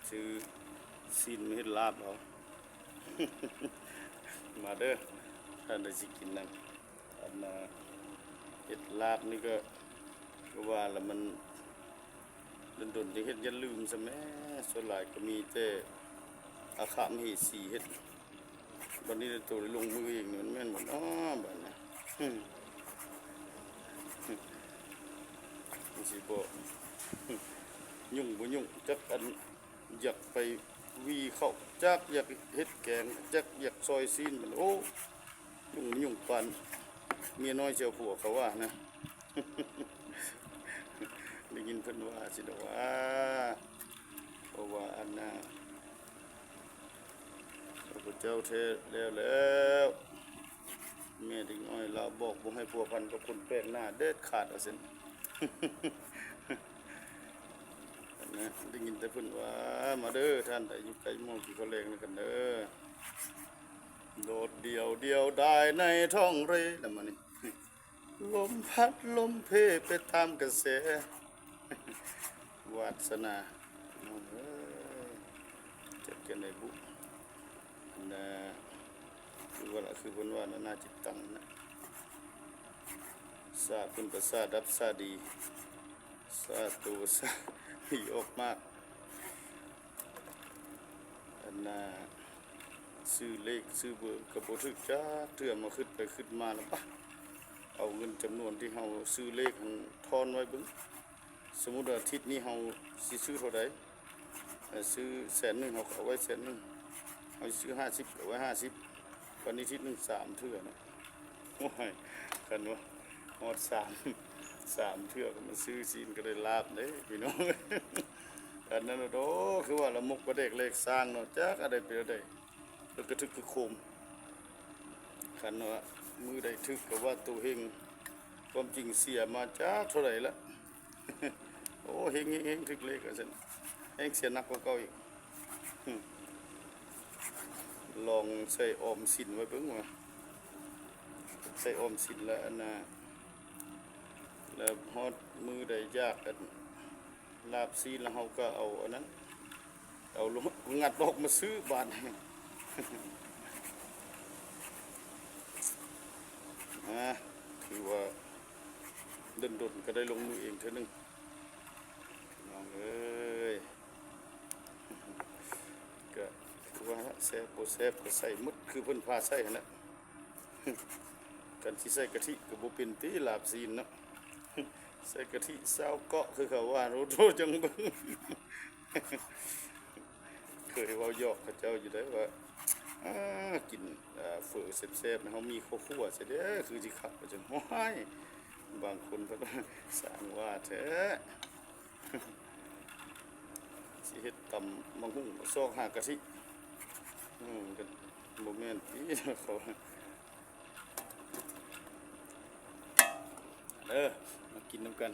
ຊື້ຊີ້ນມາເຮັດລາບເອົາ. ມາເດີ ທ່ານໃດຊິກິນນຳ. ອັນນ່າ ເຮັດລາບນີ້ກໍ ຄືວ່າລະ ມັນດົນໆ ຈັ່ງເຮັດ ຢ່າລືມຊະແມ້. ສ່ວນຫຼາຍກໍມີແຕ່ອາຄະມະເຫສີເຮັດ. ບັດນີ້ໂຕໄດ້ລົງມືເອງນີ້ ມັນແມ່ນບໍ່ນໍ ບາດນີ້? ມັນຊິບໍ່ຫຍຸ້ງບໍ່ຫຍຸ້ງ ຈັກອັນ ຢາກໄປຫວີເຂົ້າ ຈັກຢາກເຮັດແກງ ຈັກຢາກຊອຍຊີ້ນ ມັນ ໂອ້ ຫຍຸ້ງຫຍຸ້ງປານເມຍນ້ອຍເຈົ້າຜົວ ເຂົາວ່ານະ. ໄດ້ຍິນເພິ່ນວ່າຊິດອກວ່າ ເພາະວ່າອັນນ່າ ພະເຈົ້າແທ້ແລ້ວແລ້ວ ແມ່ເດັກນ້ອຍລາວບອກບໍ່ໃຫ້ພົວພັນກັບຄົນແປກໜ້າເດັດຂາດ ວ່າຊັ້ນນະ. ໄດ້ຍິນແຕ່ເພິ່ນວ່າ ມາເດີ ທ່ານໃດຢູ່ໃກ້ໝໍ້ກິນເຂົ້າແລງນຳກັນເດີ. ໂດດດ່ຽວ ດ່ຽວດາຍໃນທ້ອງເຣ ລະມານີ້ ລົມພັດລົມເພໄປຕາມກະແສ ວາດສະໜາ ນ້ອງເອີຍ ຈັກຈັ່ງໃດບຸ. ນະ ຄືວ່າລະ ຄືເພິ່ນວ່ານະ ໜ້າຈິດຕັງນະ ຊາດເພິ່ນກໍຊາດດັບຊາດດີ ຊາດໂຕຊາດດີອອກມາ. ອັນນ່າ ຊື້ເລກຊື້ເບີກໍບໍ່ຖືກຈັກເທື່ອ ມາຄິດໄປຄິດມາລະປະ ເອົາເງິນຈຳນວນທີ່ເຮົາຊື້ເລກຫັ້ນ ທອນໄວ້ເບິ່ງ. ສົມມຸດວ່າອາທິດນີ້ເຮົາຊິຊື້ເທົ່າໃດ? ເອີ ຊື້ແສນໜຶ່ງ ເຮົາກໍເອົາໄວ້ແສນໜຶ່ງ ເຮົາຊິຊື້ຫ້າສິບ ກໍເອົາໄວ້ຫ້າສິບ ວັນອາທິດໜຶ່ງສາມເທື່ອເນາະ. ໂອ້ຍ ຄັນວ່າຮອດສາມ ສາມເທື່ອກໍມາຊື້ຊີ້ນກໍໄດ້ລາບເດ້ພີ່ນ້ອງ. ອັນນັ້ນໂດ ຄືວ່າລະ ໝົກປາແດກແຫຼກຊ່າງເນາະ ຈັກອັນໃດເປັນອັນໃດ ເພິ່ນກະຖືກຄືໂຄມ. ຄັນວ່າມື້ໃດຖືກກໍວ່າໂຕເຮັງ ຄວາມຈິງເສຍມາຈັກເທົ່າໃດລະ. ໂອ້ ເຮັງໆ ຖືກເລກວ່າຊັ້ນ ແຮ່ງເສຍໜັກກວ່າເກົ່າອີກ. ລອງໃສ່ອອມສິນໄວ້ເບິ່ງວ່າ ໃສ່ອອມສິນລະ ອັນນ່າ ລະຮອດມື້ໃດຢາກອັນ ລາບຊີ້ນລະ ເຮົາກໍເອົາອັນນັ້ນ ເອົາລະ ງັດອອກມາຊື້ບາດນີ້. ອາ ຖືວ່າດົນໆ ກໍໄດ້ລົງມືເອງເທື່ອໜຶ່ງ ນ້ອງເອີຍ. ກະຄືວ່າແຊບບໍ່ແຊບກໍໃສ່ໝົດ ຄືເພິ່ນພາໃສ່ຫັ້ນແຫຼະ. ຄັນຊິໃສ່ກະທິກໍບໍ່ເປັນຕິ ລາບຊີ້ນເນາະ ໃສ່ກະທິຊາວເກາະ ຄືເຂົາວ່າ. ໂອ້ໂທ ຈັ່ງເບິ່ງ ເຄີຍເວົ້າຢອກເຂົາເຈົ້າຢູ່ໄດ໋ວ່າ ອາ ກິນ ອາ ເຝີແຊບໆ ເຮົາມີເຂົ້າຂົ້ວໃສ່ເດີ ຄືຊິຄັກ ວ່າຈັ່ງ. ໂອ້ຍ ບາງຄົນເພິ່ນວ່າ ຊ່າງວ່າແທ້ ຊິເຮັດຕຳບັກຫຸ່ງຊອກຫາກະທິ ອືມ ກໍບໍ່ແມ່ນຕິ ເຂົາ ເດີ ມາກິນນຳກັນ.